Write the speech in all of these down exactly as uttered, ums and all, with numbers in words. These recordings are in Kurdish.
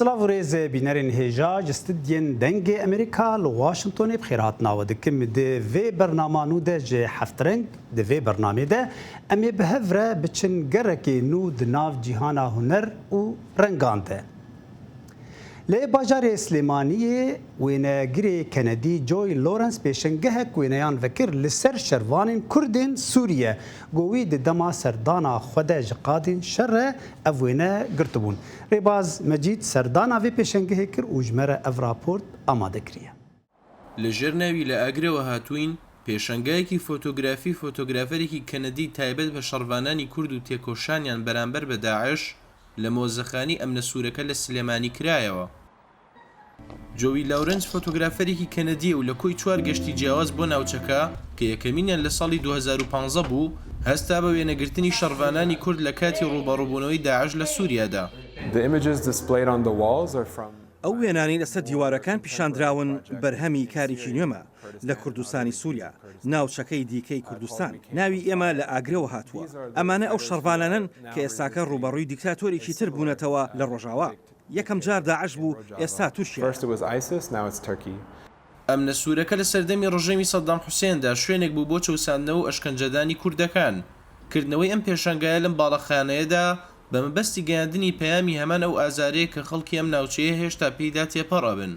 Silav û rêz bînerên hêja ji stûdyên Dengê Amerîka li Washingtonê bi xêr hatina we dikim. Di vê bernama nû de ji Heft Reng, di vê bernamê de em ê bi hev re biçin gerekê nû di nav cîhana huner û rengan de. Li bajarê Silêmaniyê wênegirê Kenedî Joy Lawrence pêşengehek wêneyan vekir li ser şervanên Kurdên Sûriye, ku wî di dema serdana xwe de ji qadên şer re ev wêne girtibûn. Rêbaz Mecîd serdana vê pêşengehê kir û ji me re ev raport amade kiriye. Li Jernevî li Agrewe hatûyîn, pêşengayekî fotografî fotograferekî Kenedî taybet bi şervananî Kurd û têkoşaniyan beramber bi DAIŞ li mozexanî emne sûreke li Silêmanî kirayەوە. Joey Lawrence fotograferekî Kenedî ye û li koyî çar geştî ciyawaz bo navçeka, ke yekemîniyan li salî du hezar û panzdeh bû, hesta bi wênegirtinî şervananî Kurd li katî rûberûbûnewî DAIŞ li Sûriye de. The images displayed on the walls are from Ew wênانەی لەسەر دیوارەکان پیشاندراون بەرهەمی کارێکی نوێمە لە کوردستانی سووریا، ناوچەکەی دیکەی کوردستان. ناوی ئێمە لە ئاگرەوە هاتووە. ئەمانە ئەو شەڕڤانانەن کە ئێستاکە ڕوبەڕووی دیکتاتۆرێکی تر بوونەتەوە لە ڕۆژاوا. یەکەم جار داعش بوو، ئێستا تورکیا. First it was ISIS, now it's Turkey. ئەمنە سوورەکە لە سەردەمی ڕژێمی سەددام حوسێندا شوێنێک بوو بۆ چەوساندنەوە و ئەشکەنجەدانی کوردەکان. کردنەوەی ئەم پێشانگایە لەم باڵەخانەیەدا بە مەبەستی گەیاندنی پەیامی هەمان ئەو ئازارەیە کە خەڵکی ئەم ناوچەیە هێشتا پێیدا تێپەڕ ئەبن.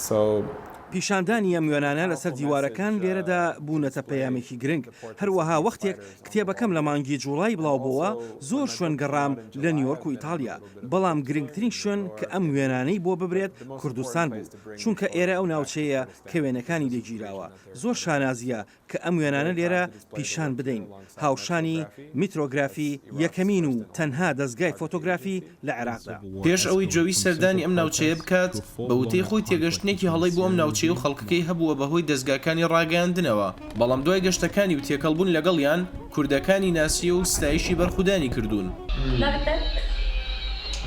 So پیشاندانی ئەم وێنانە لەسەر دیوارەکان لێرەدا بوونەتە پەیامێکی گرنگ. هەروەها وەختێک کتێبەکەم لە مانگی جوڵای بڵاو بووە، زۆر شوێن گەڕام لە نیویۆرک و ئیتالیا. بەڵام گرنگترین شوێن کە ئەم وێنانەی بۆ ببرێت کوردستان بوو، چونکە ئێرە ئەو ناوچەیە کە وێنەکانی لێگیراوە. زۆر شانازیە کە ئەم وێنانە لێرە پیشان بدەین. هاوشانی میترۆگرافی یەکەمین و تەنها دەستگای فۆتۆگرافی لە عێراقدا. پێش ئەوەی جۆوی سەردانی ئەم ناوچەیە بکات، بە وتەی خۆی تێگەشتنێکی هەڵەی بۆ ئەم ناوچەیە و خەڵکەکەی هەبووە بەهۆی دەستگاکانی ڕاگەیاندنەوە. بەڵام دوای گەشتەکانی و تێکەڵبوون لەگەڵیان، کوردەکانی ناسیە و ستایشی بەرخودانی کردوون. Nerede?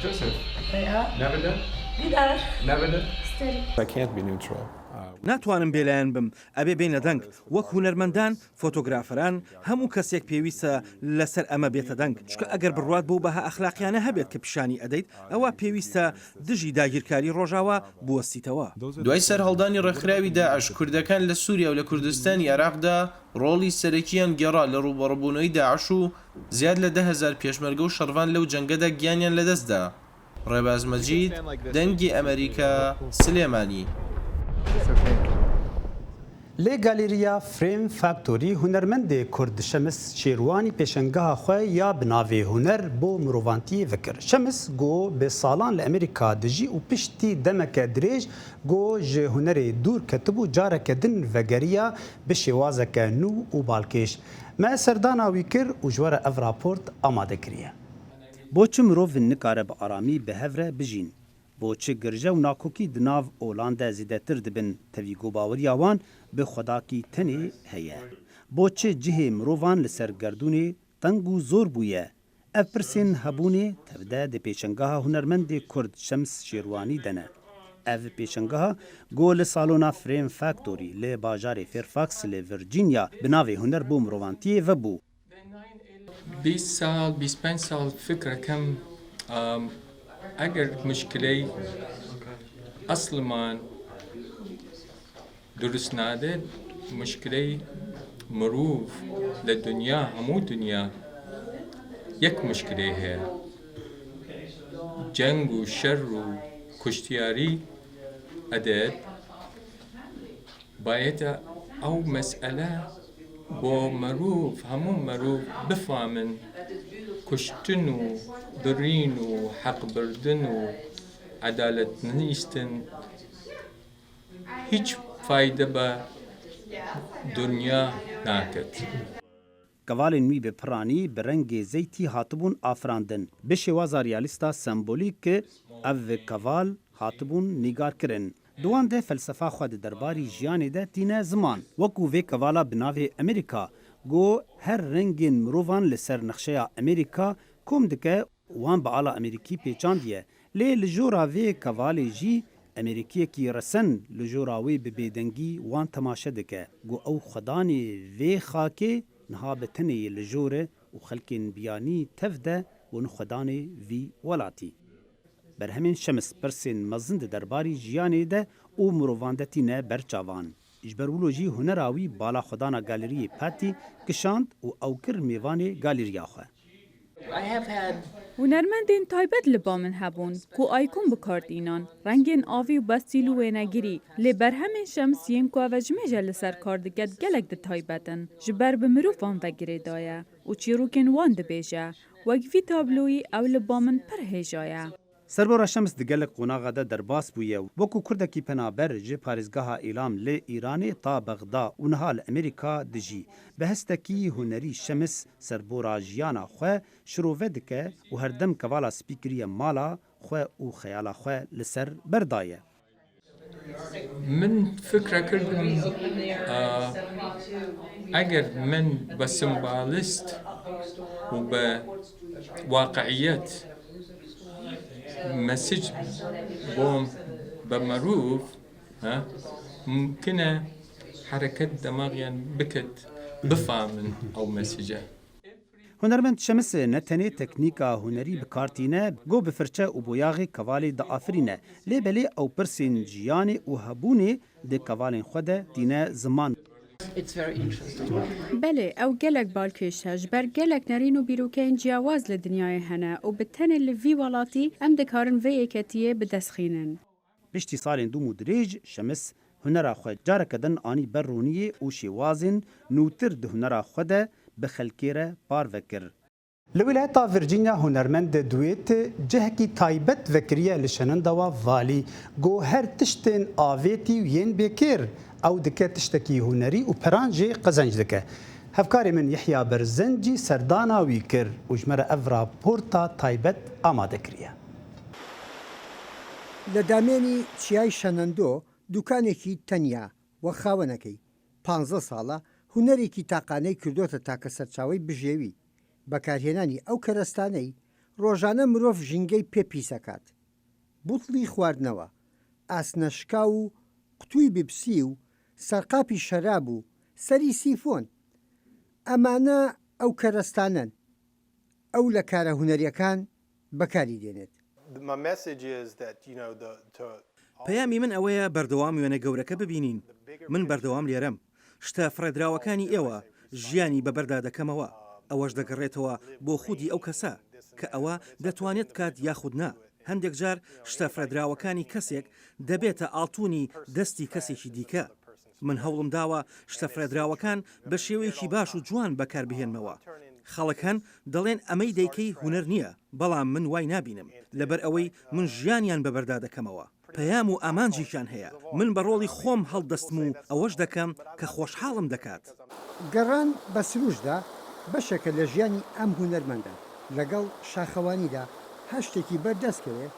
Joseph. Ya. Nerede? Gider. Nerede? Sterik. I can't be neutral. Uh, ناتوانم بێلایەن بم، ئەبێ بێنە دەنگ. وەک هونەرمەندان، فۆتۆگرافەران، هەموو کەسێک پێویستە لەسەر ئەمە بێتە دەنگ، چونکە ئەگەر بڕوات بەو بەها ئەخلاقیانە هەبێت کە پیشانی ئەدەیت، ئەوە پێویستە دژی داگیرکاری ڕۆژاوا بوەستیتەوە. دوای سەرهەڵدانی ڕێکخراوی داعش، کوردەکان لە سووریا و لە کوردستانی عێراقدا ڕۆڵی سەرەکیان گێڕا لە ڕوبەڕوبوونەوەی داعش و زیاد لە دە هەزار پێشمەرگە و شەڕڤان لەو جەنگەدا گیانیان لەدەستدا. ڕێباز مەجید، دەنگی ئەمریکا، سلێمانی. Lê Galeriya Frame Factory hunermendê Kurd Şemis Şêrwanî pêşengeha xwe ya bi navê Huner bo Mirovantiyê vekir. Şemis got bi salan li Amerîka dijî û piştî demeke dirêj got ji hunerê dûr ketibû, careke din vegeriya bi şêwazeke nû û balkêş. Me serdana wî kir û ji we re ev raport amade kiriye. Bo çi mirov nikare bi aramî bi hev re bijîn? Bo çi girje û nakokî di nav olan de zêdetir dibin? Tevî ku baweriya wan bi Xwedakî tenê heye. Bo çi cihê mirovan li ser gerdûnê teng û zor bûye? Ev pirsên hebûnê tevde di pêşengeha hunermendê Kurd Şems Şêrwanî de ne. Ev pêşengeha ku li salona Frame Factory li bajarê Fairfax li Virginia bi navê Huner bo Mirovantiyê vebû. بیست ساڵ، بیست پێنج ساڵ فکرەکەم، ئەم، ئەگەر مشکلەی ئەسڵمان دروست نابێت، مشکلەی مرۆڤ لە دنیا، هەموو دنیا یەک مشکلەی هەیە. جەنگ و شەر و کوشتیاری ئەدێت. باید ئەو مەسئلە بۆ مرۆڤ، هەموو مرۆڤ بفامن، کوشتن و برین و حەق بردن و Edalet nihiştin hiç fayde be dinya naket. Kevalên wî bi piranî, bi rengê zeytî hatibûn afirandin. Bi şêwaza realîsta sembolîk ev keval hatibûn nîgarkirin. Di wan de felsefa xwe di derbarî jiyanê de tîne ziman. Wekû vê kevala bi navê Amerîka, ku her rengên mirovan li ser nexşeya Amerîka kom dike, wan bi ala Amerîkî pêçandiye. Lê li jora vê kevalê jî Amerîkiyekî resen li jora wê bi bêdengî wan temaşe dike, ku ew xwedanê vê xakê niha bi tenê yê li jor e û xelkên biyanî tev de win xwedanê vî welatî. Berhemên Şems pirsên mezin di derbarî jiyanê de û mirovan de tîne ber çavan. Ji ber wilo jî hunera wî bala xwedana galeriyê Patty kişand û ew kir mêvanê galeriya xwe. Hunermendên taybet li ba min hebûn ku aykûn bi kar tînan, rengên avî û bestîl û wênegirî, lê berhemên Şems yên ku ev e ji mêje li ser kar dike gelek di taybet in, ji ber bi mirovan ve girêdaye û çîrokên wan dibêje. Wek vî tabloyî ew li ba min pir hêja ye. Serbora Şems di gelek qonaxa de derbas bûye. Wekû kurdekî penaber ji parêzgeha Îlam li Îranê ta Bexda û niha li Amerîka dijî. Bi hestekî hunerî Şems serbora jiyana xwe şirove dike û herdem kevala spî kiriye mala xwe û xeyala xwe li ser berdaye. Min fikre kirdim, a, eger min be simbalist û be waqiiyet mesij bom be merûv, ha, mumkin e hereket demaxiyan biket, bifamin ew mesije. Hunermend Şemis ne tenê teknîka hunerî bi kar tîne, go bi firçe û boyaxê kevalê diafirîne, lê belê ew pirsên jiyanê û hebûnê di kevalên xwe de tîne ziman. Belê, ew gelek balkêş e, ji ber gelek nerîn û bîrokeyên ciyawaz li dinyayê hene û bi tenê li vî welatî em dikarin vê yeketiyê bi dest xînin. Piştî salên dûm û dirêj, Şemis hunera xwe careke din anî ber roniyê û şêwazên nûtir di hunera xwe de bi xelkê re parve kir. Li Wîlayeta Virginia hunermend Dwayne cihekî taybet vekiriye li şenendewa Valî, ku her tiştên avêtî û yên bêkêr ew dike tiştekî hunerî û peran jê qezenc dike. Hevkarê min Yehya Berzenc jî serdana wî kir û ji me re ev raporta taybet amade kiriye. لە دامێنی چیای شەنەندۆ دوکانێکی تەنیا وە خاوەنەکەی پانزە ساڵە هونەرێکی تاقانەی کردۆتە تاکە سەرچاوەی بژێوی. بەکارهێنانی ئەو کەرەستانەی ڕۆژانە مرۆڤ ژینگەی پێ پیس ئەکات. بوتڵی خواردنەوە، ئاسنە شکاو و قوتووی بیبسی و سەرقاپی شەراب و سەری سیفۆن. ئەمانە ئەو کەرەستانەن ئەو لە کارە هونەرییەکان بەکاری دێنێت. My message is that, you know, the, to پەیامی من ئەوەیە بەردەوام وێنە گەورەکە ببینین. من بەردەوام لێرەم. شتە فڕێدراوەکانی ئێوە، ژیانی بەبەردا دەکەمەوە. ئەوەش دەگەڕێتەوە بۆ خودی ئەو کەسە، کە ئەوە دەتوانێت بکات یاخود نا. هەندێک جار شتە فڕێدراوەکانی کەسێک دەبێتە ئاڵتوونی دەستی کەسێکی دیکە. من هەوڵم داوە شتە فڕێدراوەکان بە شێوەیەکی باش و جوان بەکاربهێنمەوە. خەڵک هەن دەڵێن ئەمەی دەیکەی هونەر نییە، بەڵام من وای نابینم، لەبەر ئەوەی من ژیانیان بەبەردا دەکەمەوە. پەیام و ئامانجێکیان هەیە. من بە ڕۆڵی خۆم هەڵدەستم و ئەوەش دەکەم کە خۆشحاڵم دەکات. گەڕان بە سرووشدا بەشێکە لە ژیانی ئەم هونەرمەندە. لەگەڵ شاخەوانیدا هەر شتێکی بەردەست کەوێ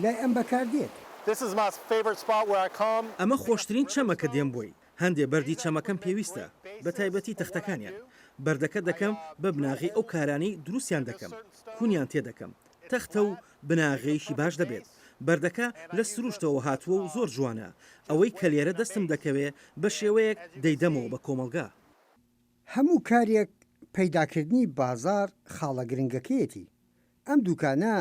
لای ئەم بەکاردێت. This is my favorite spot where I come. ئەمە خۆشترین چەمە کە دێم بۆی. هەندێ بەردی چەمەکەم پێویستە، بە تایبەتی تەختەکانیان. بەردەکە دەکەم بە بناغەی ئەو کارانەی دروستیان دەکەم. کونیان تێ دەکەم. تەختە و بناغەیەکی باش دەبێت. بەردەکە لە سروشتەوە هاتووە و زۆر جوانە. ئەوەی کە لێرە دەستم دەکەوێ بە شێوەیەک دەیدەمەوە بە کۆمەڵگا. هەموو کارێک پەیداکردنی بازار خاڵە گرنگەکەیەتی. ئەم دوکانە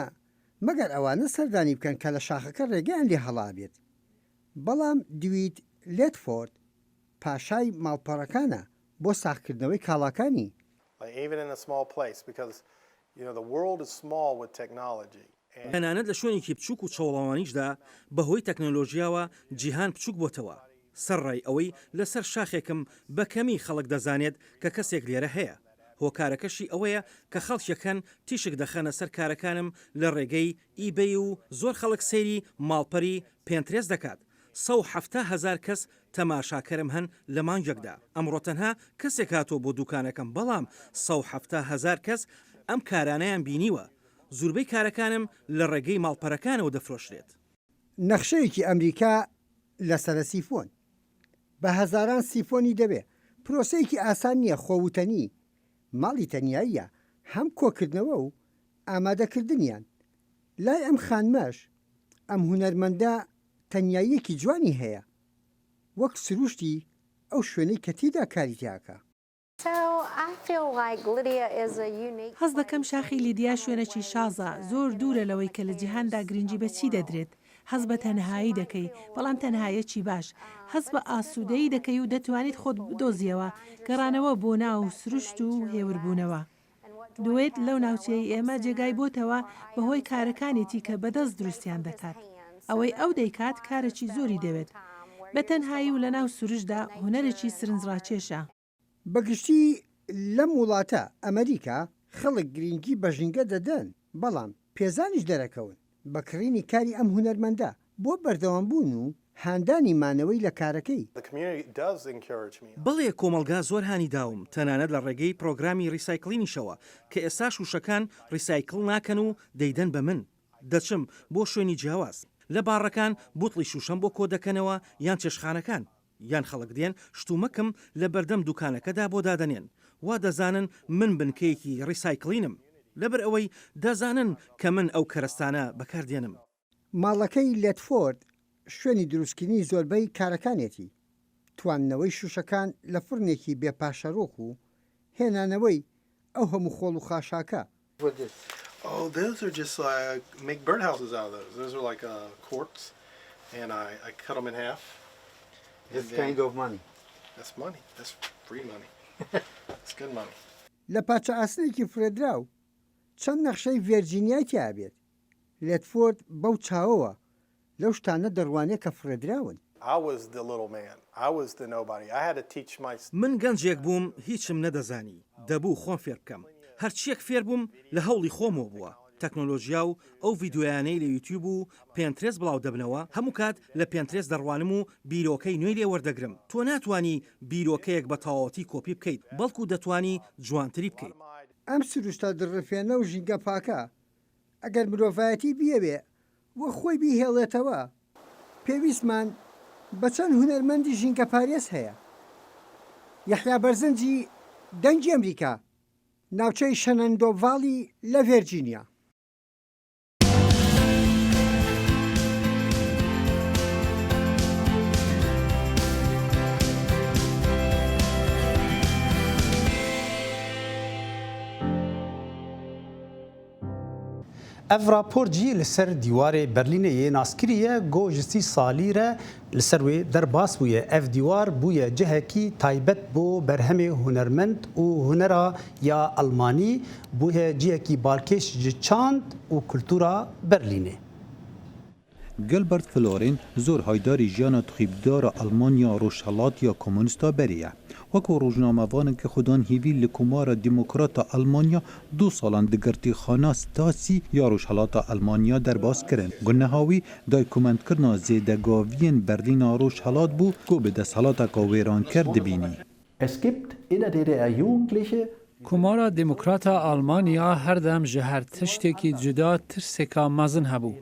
مەگەر ئەوانە سەردانی بکەن کە لە شاخەکە ڕێگەیان لێ هەڵابێت. بەڵام دویت لێتفۆرد پاشای ماڵپەڕەکانە بۆ ساغکردنەوەی کاڵاکانی. Like, even in a small place, because, you know, the world is small with technology. And تەنانەت لە شوێنێکی بچووک و چەوڵەوانیشدا بەهۆی تەکنەلۆژیاوە جیهان بچووک بۆتەوە. سەرڕای ئەوەی لەسەر شاخێکم بە کەمی خەڵک دەزانێت کە کەسێک لێرە هەیە. هۆکارەکەشی ئەوەیە کە خەڵکێک هەن تیشک دەخەنە سەر کارەکانم لە ڕێگەی eBay و زۆر خەڵک سەیری ماڵپەری Pinterest دەکات. سەد و حەفتا هەزار کەس تەماشاکەرم هەن لە مانگێکدا. ئەمڕۆ تەنها کەسێک هاتووە بۆ دوکانەکەم، بەڵام سەد و حەفتا هەزار کەس ئەم کارانەیان بینیوە. زوربەی کارەکانم لە ڕێگەی ماڵپەرەکانەوە دەفرۆشرێت. نەخشەیەکی ئەمریکا لەسەرە سیفۆن. بە هەزاران سیفۆنی دەبێ. پرۆسەیەکی ئاسان نییە خۆوتەنی، ماڵی تەنیاییە، هەم کۆکردنەوە و ئامادەکردنیان. لای ئەم خانمەش، ئەم هونەرمەندە تەنیاییەکی جوانی هەیە. وەک سروشتی ئەو شوێنەی کە تێیدا کاری تیاکە. هەست دەکەم شاخی لیدیا شوێنەکی شازە، زۆر دوورە لەوەی کە لە جیهاندا گرنگی بە چی دەدرێت. هەست بە تەنهایی دەکەی، بەڵام تەنهاییەکی باش. هەست بە ئاسوودەیی دەکەی و دەتوانیت خۆت بدۆزیەوە. گەڕانەوە بۆ ناو سروشت و هێوربوونەوە. دوێت لەو ناوچەی ئێمە جێگای بۆتەوە بەهۆی کارەکانێتی کە بەدەست دروستیان دەکات. ئەوەی ئەو دەیکات کارێکی زۆری دەوێت. بە تەنهایی و لە ناو سروشتدا هونەرێکی سرنجڕاکێشە. بەگشتی لەم وڵاتە، ئەمریکا، خەڵک گرنگی بە ژینگە دەدەن، بەڵام پێزانیش دەرەکەون بە کڕینی کاری ئەم هونەرمەندە بۆ بەردەوامبوون و هاندانی مانەوەی لە کارەکەی. بەڵێ، کۆمەڵگا زۆر هانی داوم، تەنانەت لە ڕێگەی پرۆگرامی ڕیسایکلینیشەوە کە ئێستا شوشەکان ڕیسایکل ناکەن و دەیدەن بە من. دەچم بۆ شوێنی جیاواز. لە باڕەکان بوتڵی شوشەم بۆ کۆ دەکەنەوە یان چێشخانەکان. یان خەڵک دێن شتومەکم لە بەردەم دوکانەکەدا بۆ دادەنێن. وا دەزانن من بنکەیەکی ڕیسایکلینم. لەبەر ئەوەی دەزانن کە من ئەو کەرەستانە بەکاردێنم. ماڵەکەی لێتفۆرد شوێنی دروستکردنی زۆربەی کارەکانێتی. تواندنەوەی شوشەکان لە فڕنێکی بێ پاشەرۆک و هێنانەوەی ئەو هەموو خۆڵ و خاشاکە. Oh, those are just like make birdhouses out of those. Those are like uh, corks, and I, I cut them in half. This kind of money. That's money. That's free money. That's good money. لە پارچە ئاسنێکی فرێدراو چەند نەخشەی ڤێرجینیای تیابێت. لێتفۆرد بەو چاوەوە لەو شتانە دەڕوانێ کە فڕێدراون. I was the little man. I was the nobody. I had to teach my من گەنجێک بووم، هیچم نەدەزانی. دەبوو خۆم فێر بکەم. هەرچیەک فێر بووم لە هەوڵی خۆمەوە بووە. تەکنۆلۆژیا و ئەو ڤیدیۆیانەی لە یوتیوب و پێنترێس بڵاو دەبنەوە، هەموو کات لە پێنترێس دەڕوانم و بیرۆکەی نوێی لێ وەردەگرم. تۆ ناتوانی بیرۆکەیەک بە تەواوەتی کۆپی بکەیت، بەڵکو دەتوانی جوانتری بکەیت. ئەم سروشتە دڕفێنە و ژینگە پاکە ئەگەر مرۆڤایەتی بیەوێ وەک خۆی بیهێڵێتەوە، پێویستمان بە چەند هونەرمەندی ژینگەپارێز هەیە. یەحیا بەرزنجی، دەنگی ئەمریکا، ناوچەی شەنەندۆڤاڵی لە ڤێرجینیا. Ev rapor jî li ser dîwarê Berlînê yê naskirî ye, ku ji sî salî re li ser wê derbas bûye. Ev dîwar bûye cihekî taybet bo berhemê hunermend û hunera ya Almanî, bûye cihekî balkêş ji çand û kultura Berlînê. Gilbert Florin zor haydarî jiyana tixîbdara Almanya rojhelat ya komûnîsta berê ye. Weko rojnamevaneke xwedan hêvî li Komara Demokrata Almanya du salan di girtîxana Stasi ya rojhelata Almanya derbas kirin. Guneha wî daykomendkirina zêdegaviyên Berlîna Rojhelat bû ku bi desthilateka wêranker dibînî. Es gibt in der D D R Jugendliche, Komara Demokrata Almanya her dem ji her tiştekî cuda tirseka mezin hebû.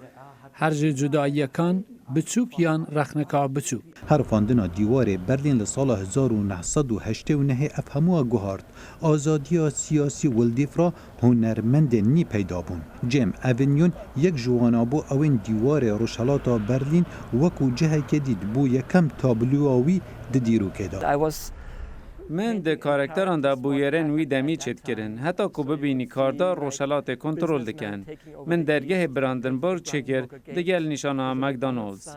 Her ji cudayiyekan biçûk yan rexneka biçûk. Herifandina dîwarê Berlîn li sala hezar û neh sed û heştê û nehê ev hemûya guhart. Azadiya siyasî Wildîf re hunermendên nî peyda bûn. Cem Avignon yek ji wana bû, ewên dîwarê Rojhelata Berlîn wekû cihekê dît, bû yekem tabloya wî di dîrokê de. Min di karakteran de bûyerên wî demî çêt kirin, heta ku bibînî karda rojhelatê kontrol dikin. Min dergehê Brandenburg çêkir, digel nîşana McDonald's.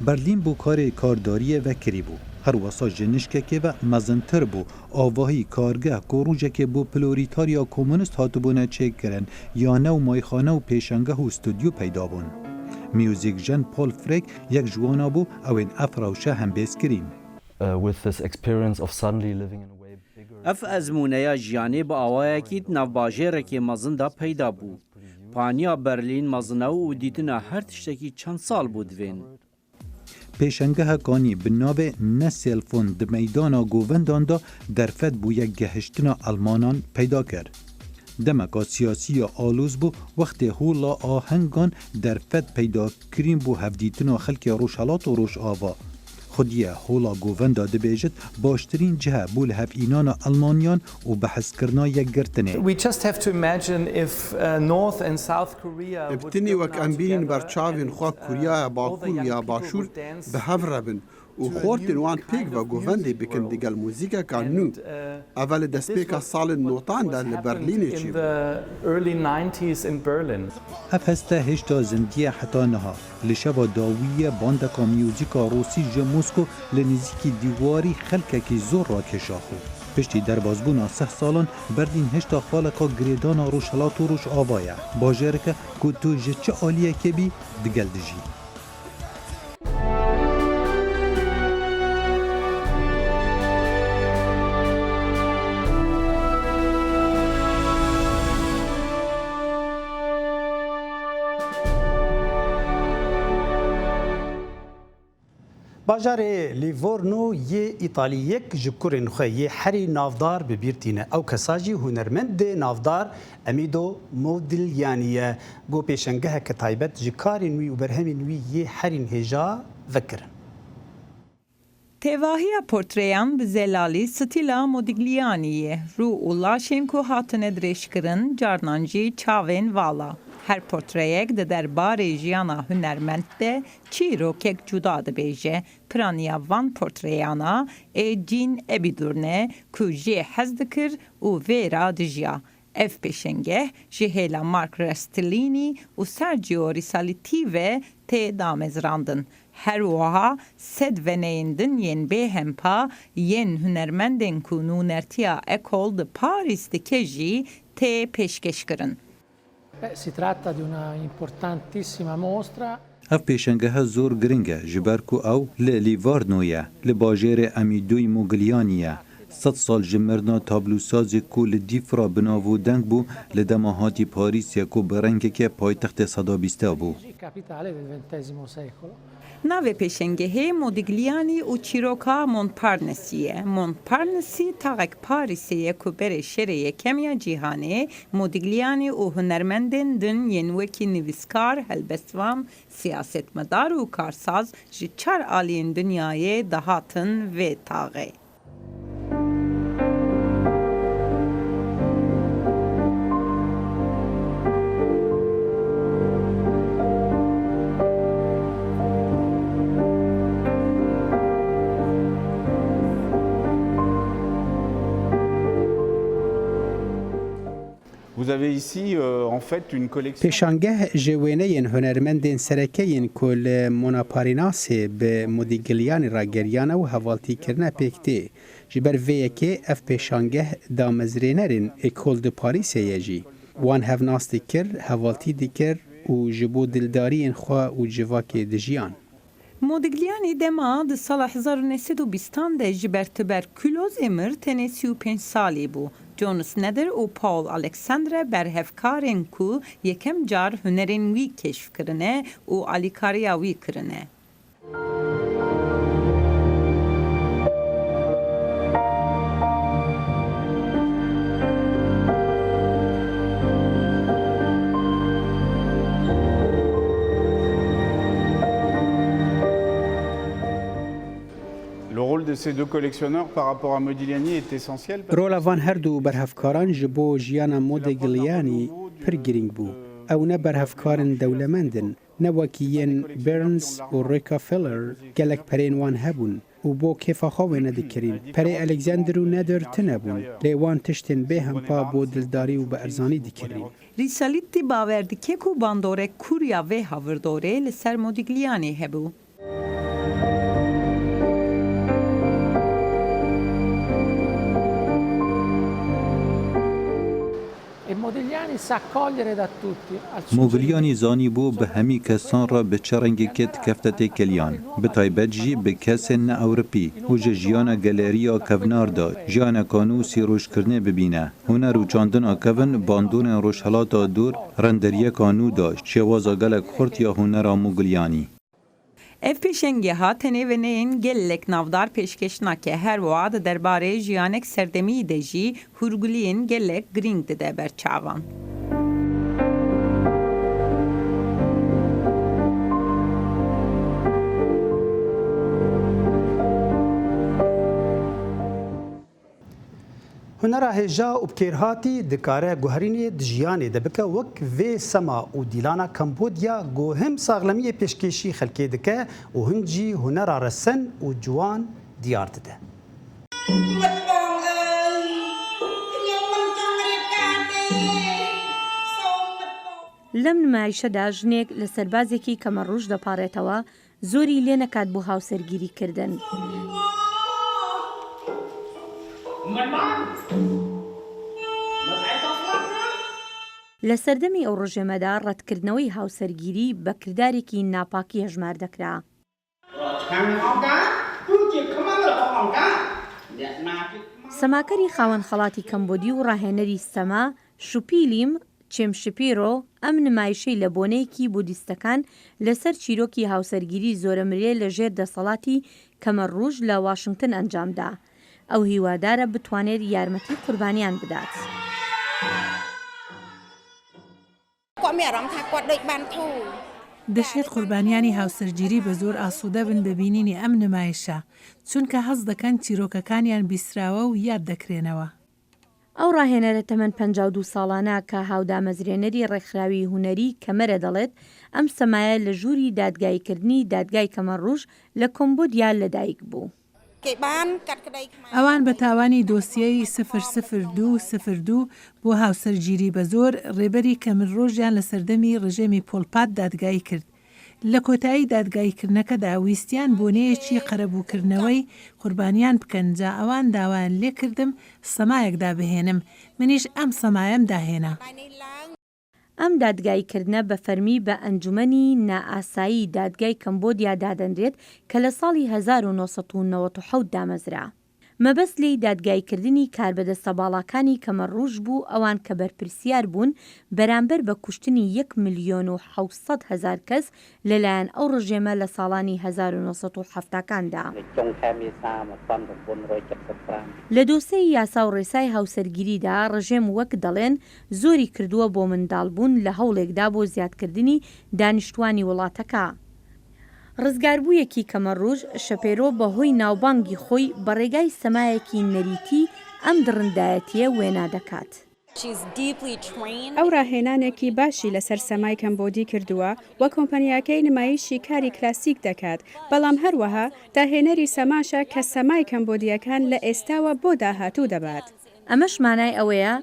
Berlîn bo karê kardariyê vekirî bû. Her wesa ji nişkekê ve mezintir bû. Avahî, kargeh, ku rojekê bo plorîtarya komunîst hatibûne çêkirin, ya new mayxane û pêşengeh û studyo peyda bûn. Music Jean Paul Frick yek ji wana bû, ewên ev rewşe hembêz kirîn. Uh, with this experience of suddenly living in a way bigger. Ev ezmûneya jiyanê bi awayekî di nav bajêrekê mezin de peyda bû. Paniya Berlîn mezin e û dîtina her tiştekî çend sal bû divên. Pêşengeha kanî bi navê Nesselfon di meydana govendan de derfet bo yekgehiştina Elmanan peyda kir. Demeka siyasî ya alûz bû, wextê hola ahengan derfet peyda kirîn bo hevdîtina xelkê Rojhelat û Rojava. Xwediyê hola govenda dibêjit, baştirîn cih e bo lihevînana Elmaniyan û behskirina yekgirtinê. We just have to imagine if, uh, North and South Korea Bi would tinî go wek now em bînîn ber together çavên and, xwe uh, Kuryaya all the Bakur û young ya people Başûr would dance bi hev re bin û to a xortên new wan kind pêk ve of govendê music bikin world. Digel muzîkeka nû. And, uh, Ev e li destpêka salên notan de li Berlînê çêbû. Ev heste hêşta zindî ye heta niha. Li şeva dawî ye bandeka muzîka Rûsî ji Mosko li nizîkî dîwarî xelkekî zor rakêşa xwe. Piştî derbasbûna sih salan, Berlîn hêşta xaleka girêdana Rojhelat û Rojava ye. Bajêrek e ku tu ji çi aliyekê bî, digel dijî. Bajarê Livorno yê Îtaliyek ji kurên xwe yê herî navdar bi bîr tîne. Ew kesa jî hunermendê navdar Emido Modigliani ye. Got pêşengeheke taybet ji karên wî û berhemên wî yê herîn hêja vekirin. Tevahiya portreyan bi zelalî stîla Modigliani ye. Rû û laşên ku hatine dirêjkirin, carnan jî çavên vala. Her portreyek di derbarê jiyana hunermend de çîrokek cuda dibêje. Piraniya van portreyana ê Jean Ebidurne ku jê hez dikir û vê ra dijiya. Ev pêşengeh ji hêla Mark Rastellini û Sergio Risalitti ve tê damezrandin. Her wiha sed veneyên din yên bêhempa yên hunermendên ku nûnertiya Ecole de Paris dike jî tê pêşkêşkirin. Beh, si tratta di una importantissima mostra. Ev pêşengehe zor giring e, ji ber ku ew li Livorno ye, li bajêrê Emidoy Modigliani ye. Sed sal ji mirina tablosazê ku li dîf re bi nav û deng bû, li dema hatî Parîsê ku bi rengekê paytextê seda bîsta bû. Capitale del ventesimo secolo. Navê pêşengehê Modigliani û çîroka Montparnasse ye. Montparnasse taxek Parîsê ye ku berê Şerê Yekem ya Cîhanê Modigliani û hunermendên din yên wekî nivîskar, helbestvan, siyasetmedar û karsaz ji çar aliyên dinyayê dihatin vê taxê. Vous avez ici, euh, en fait, une collection. Pêşangeh ji wêneyên hunermendên sereke yên ku li Monaparinasê bi Modigliani re geriyane û hevaltî kirine pêk tê. Ji ber vê yekê ev pêşangeh damezrênerên Ecole de Parisê ye jî. Wan hev nas dikir, hevaltî dikir û ji bo dildariyên xwe û civakê dijiyan. Modigliani dema di sala hezar û neh sed û bîstan de ji ber tuberkulozê mir, tenê sî û pênc salî bû. Jonas Neder û Paul Alexandre berhevkarên ku yekem car hunerên wî keşf kirine û alîkariya wî kirine. Le rôle de ces deux collectionneurs par rapport à Modigliani est essentiel parce que Rola van her du berhevkaran ji bo jiyana Modigliani pir girîng bû. Ew ne berhevkarên dewlemend in, ne wekî yên Burns û Rockefeller gelek perên wan hebûn û bo kêfa xwe wêne dikirîn. Perê Alexander û Nader tune bûn, lê wan tiştên bêhempa bo dildarî û bi erzanî dikirîn. Risalitti bawer dike ku bandorek kûr ya vê havirdorê li ser Modigliani hebû. E Modigliani Mogilyanî zanîbû bi hemî kesan re bi çi rengekê dikefte têkiliyan, bi taybet jî bi kesên ne Ewropî û ji jiyana geleriya kevnar de jiyaneka nû sîrojkirinê bibîne. Huner û çandina kevin bandorên Rojhelata Dûr renderiyeka nû da şêwaza gelek xurt ya hunera Mogilyanî. Ev pêşengeha tenê veneyên gelek navdar pêşkêş nake, her wiha di derbarê jiyanek serdemî de jî hûrguliyên gelek girîng dide ber çavan. Hunera hêja û bikêrhatî dikare guherînê di jiyanê de bike wek vê sema û dîlana Kambodya ku him saxlemiyê pêşkêşî xelkê dike û hin jî hunera resen û ciwan diyar dide. لەم نمایشەدا ژنێک لە سەربازێکی کەمەڕووش دەپاڕێتەوە، زۆری لێ نەکات بۆ هاوسەرگیریکردن. لە سەردەمی ئەو ڕژێمەدا ڕەتکردنەوەی هاوسەرگیری بە کردارێکی ناپاکی هەژمار دەکرا. سەماکەری خاوەن خەڵاتی کەمبۆدی و ڕاهێنەری سەما شوپیلیم چێم شپیرۆ ئەم نمایشەی لە بۆنەیەکی بودیستەکان لەسەر چیرۆکی هاوسەرگیری زۆرەملێ لە ژێر دەسەڵاتی کەمەر ڕوژ لە واشنگتن ئەنجامدا. ئەو هیوادارە بتوانێت یارمەتی قوربانیان بدات. دەشێت قوربانیانی هاوسەرگیری بە زۆر ئاسوودە بن بە بینینی ئەم نمایشە، چونکە هەست دەکەن چیرۆکەکانیان بیسراوە و یاد دەکرێنەوە. ئەو ڕاهێنەرە تەمەن پەنجا و دوو ساڵانە کە هاودامەزرێنەری ڕێکخراوی هونەری کەمەرە دەڵێت، ئەم سەمایە لە ژووری دادگاییکردنی دادگای کەمەڕوژ لە کۆمبۆدیا لەدایک بوو. ئەوان بە تاوانی دۆسیەی سفر سفر دوو سفر دوو بۆ هاوسەرگیری بە زۆر ڕێبەری کەمەر ڕۆژیان لە سەردەمی ڕژێمی پۆلپات دادگایی کرد. لە کۆتایی دادگاییکردنەکەدا ویستیان بۆنەیەکی قەرەبووکردنەوەی قوربانیان بکەن، جا ئەوان داوایان لێ کردم سەمایەک دابهێنم، منیش ئەم سەمایەم داهێنا. ئەم دادگاییکردنە بە فەرمی بە ئەنجومەنی نائاسایی دادگای کەمبۆدیا دادەنرێت کە لە ساڵی هەزار و نۆ سەد و نەوەد و حەوت دامەزرا. مەبەست لێی دادگاییکردنی کاربەدەستە باڵاکانی کەمەڕوژ بوو، ئەوان کە بەرپرسیار بوون بەرامبەر بە کوشتنی یەک ملیۆن و حەوت سەد هەزار کەس لەلایەن ئەو ڕژێمە لە ساڵانی هەزار و نۆ سەد و حەفتاکاندا. لە دۆسەی یاسا و ڕێسای هاوسەرگیریدا ڕژێم وەک دەڵێن زۆری کردووە بۆ منداڵبوون لە هەوڵێکدا بۆ زیادکردنی دانیشتوانی وڵاتەکە. ڕزگاربوویەکی کەمەڕوژ شەپێرۆ بە هۆی ناوبانگی خۆی بە ڕێگای سەمایەکی نەریتی ئەم دڕندایەتیە وێنا دەکات. ئەو ڕاهێنانێکی باشی لەسەر سەمای کەمبۆدی کردووە و کۆمپانیاکەی نمایشی کاری کلاسیک دەکات، بەڵام هەروەها داهێنەری سەماشە کە سەمای کەمبۆدیەکان لە ئێستاوە بۆ داهاتوو دەبات. ئەمەش مانای ئەوەیە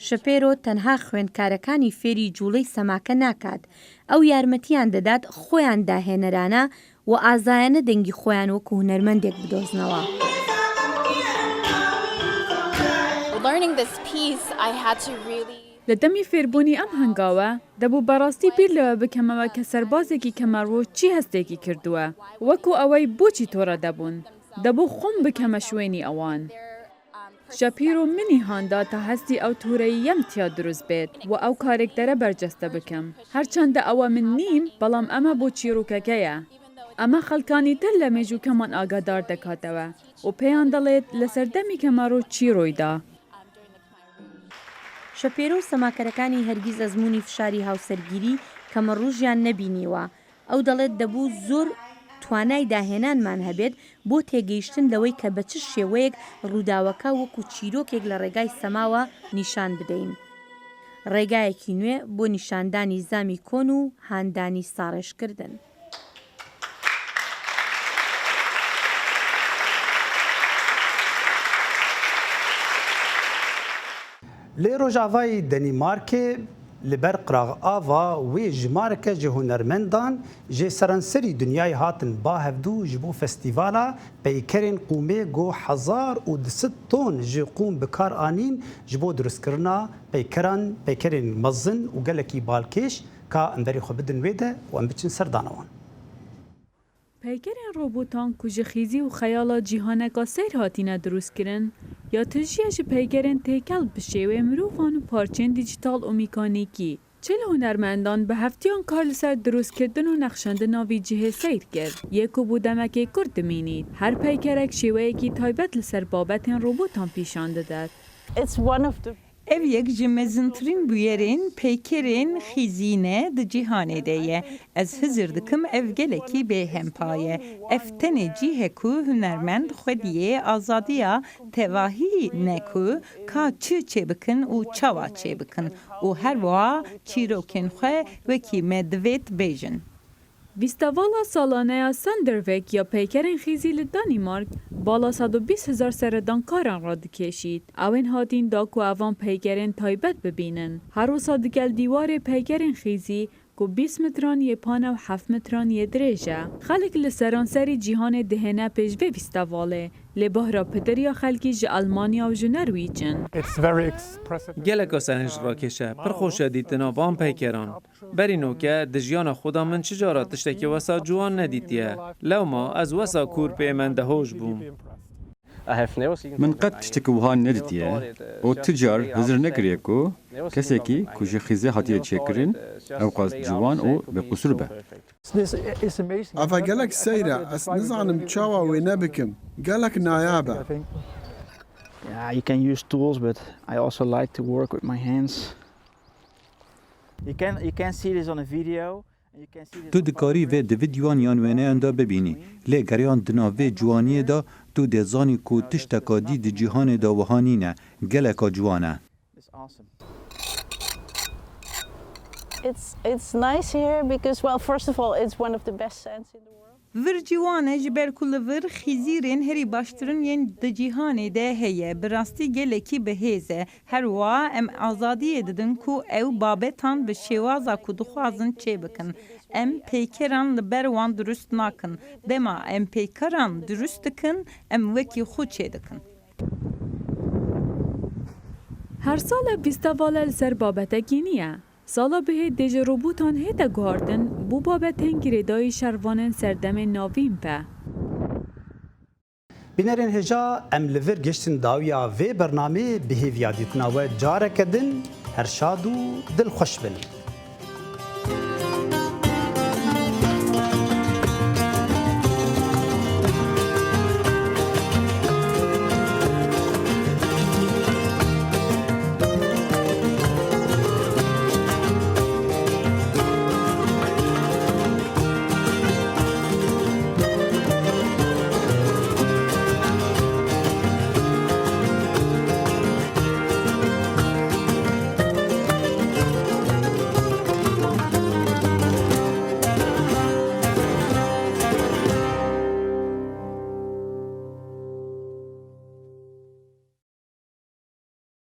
شەپێرۆ تەنها خوێندکارەکانی فێری جوڵەی سەماکە ناکات، ئەو یارمەتیان دەدات خۆیان داهێنەرانە و ئازایانە دەنگی خۆیان وەکو هونەرمەندێک بدۆزنەوە. Learning this piece, I had to really لە دەمی فێربوونی ئەم هەنگاوە، دەبوو بەڕاستی بیر لەوە بکەمەوە کە سەربازێکی کەمەڕوو چی هەستێکی کردووە، وەکو ئەوەی بۆچی تۆڕە دەبوون. دەبوو خۆم بکەمە شوێنی ئەوان. شەپیرۆ منی هاندا تا هەستی ئەو توورەییەم تیا دروست بێت و ئەو کارێکتەرە بەرجەستە بکەم. هەرچەندە ئەوە من نیم، بەڵام ئەمە بۆ چیرۆکەکەیە. ئەمە خەڵکانی تر لە مێژووکەمان ئاگادار دەکاتەوە و پێیان دەڵێت لە سەردەمی کەمەڕوو چی ڕوویدا. شەپێرۆ و سەماکەرەکانی هەرگیز ئەزموونی فشاری هاوسەرگیری کەمەڕوژیان نەبینیوە. ئەو دەڵێت دەبوو زۆر توانای داهێنانمان هەبێت بۆ تێگەیشتن لەوەی کە بە چ شێوەیەک ڕووداوەکە وەکو چیرۆکێک لە ڕێگای سەماوە نیشان بدەین. ڕێگایەکی نوێ بۆ نیشاندانی زامی کۆن و هاندانی ساڕێژکردن. Li Rojavayê Denîmarkê Li ber qiraxava wê jimareke ji hunermendan ji seranserî dinyayê hatin ba hevdû ji bo festîvala peykerên qûmê ku hezar û du sed ton ji qûm bi kar anîn ji bo dirustkirina peykeran, peykerên mezin û gelekî balkêş. Ka em berê xwe bidin wê de û em biçin ser dana wan. Peykerên robotan ku ji xîzî û xeyala cîhaneka seyr hatine dirustkirin, ya tijî ye ji peykerên têkel bi şêwê mirovan û parçên dîjîtal û mîkanîkî. Çil hunermendan bi heftiyan kar li ser dirustkirdin û nexşandina vî cihê seyr kir, yê ku bû demekê kurt dimînît. Her peykerek şêweyekî taybet li ser babetên robotan pîşan didet. It's one of the Ev yek ji mezintirîn bûyerên peykerên xîzî ne di cîhanê de ye. Ez hizir dikim ev gelekî bêhempa ye. Ev tenê cî ye ku hunermend xwediyê azadiya tevahî ne ku ka çi çêbikin û çawa çêbikin û her wiha çîrokên xwe wekî me divêt bêjin. Festîvala salane ya Sandervek ya peykerên xîzî li Danîmark bala sed û bîst hezar seredankaran radikêşît. Ew ên hatîn da ku evan peykerên taybet bibînin. Her wisa digel dîwarê peykerên xîzî ku bîst metran yê pane û heft metran yê dirêj e. Xelk li seranserî cîhanê dihêne pêş vê festîvalê. Lê bahra pitir ya xelkî ji Elmanya û ji Norwîc in. It's very expressive. Geleka serhiştrakêş e. Pir xweş e dîtina van peykeran. Berî noke di jiyana xwe de min çi cara tiştekî wesa ciwan nedîtiye. Lewma ez wesa kûr pê mendehoj bûm. Min qet tiştekî wiha nedîtiye û ti car hizir nekiriye ku kesekî ku ji xîzê hatiye çêkirin, ewqas ciwan û bêqusûr be. Ava gelek seyr e, ez nizanim çawa wê nebikim. Gelek nayab e. Yeah, you can use tools, but I also like to work with my hands. You can, you can see this on a video. Tu dikarî vê di vîdyoan yan wêneyan de bibînî, lê geriyan di nav vê ciwaniyê de tu dê zanî ku tişteka dî di cîhanê de wiha nîne, geleka ciwan e. It's awesome. It's, it's nice here because, well, first of all, it's one of the best sands in the world. Vir ciwan e, ji ber ku li vir xîzîrên herî baştirin yên di cîhanê de heye. Bi rastî gelekî bi hêz e. Her wiha em azadiyê didin ku ew babetan bi şêwaza ku dixwazin çêbikin. Em peykeran li ber wan dirust nakin. Dema em peykeran dirust dikin, em wekî xwe çêdikin. Her sal ev festîvale li ser babetekî nî ye. Sala bihêt dê ji robotan hête guhartin bo babetên girêdayî şervanên serdemên navîn be. Bînerên hêja, em li vir gihiştin dawiya vê bernameyê, bi hêviya dîtina we careke din her şad û dilxweş bin.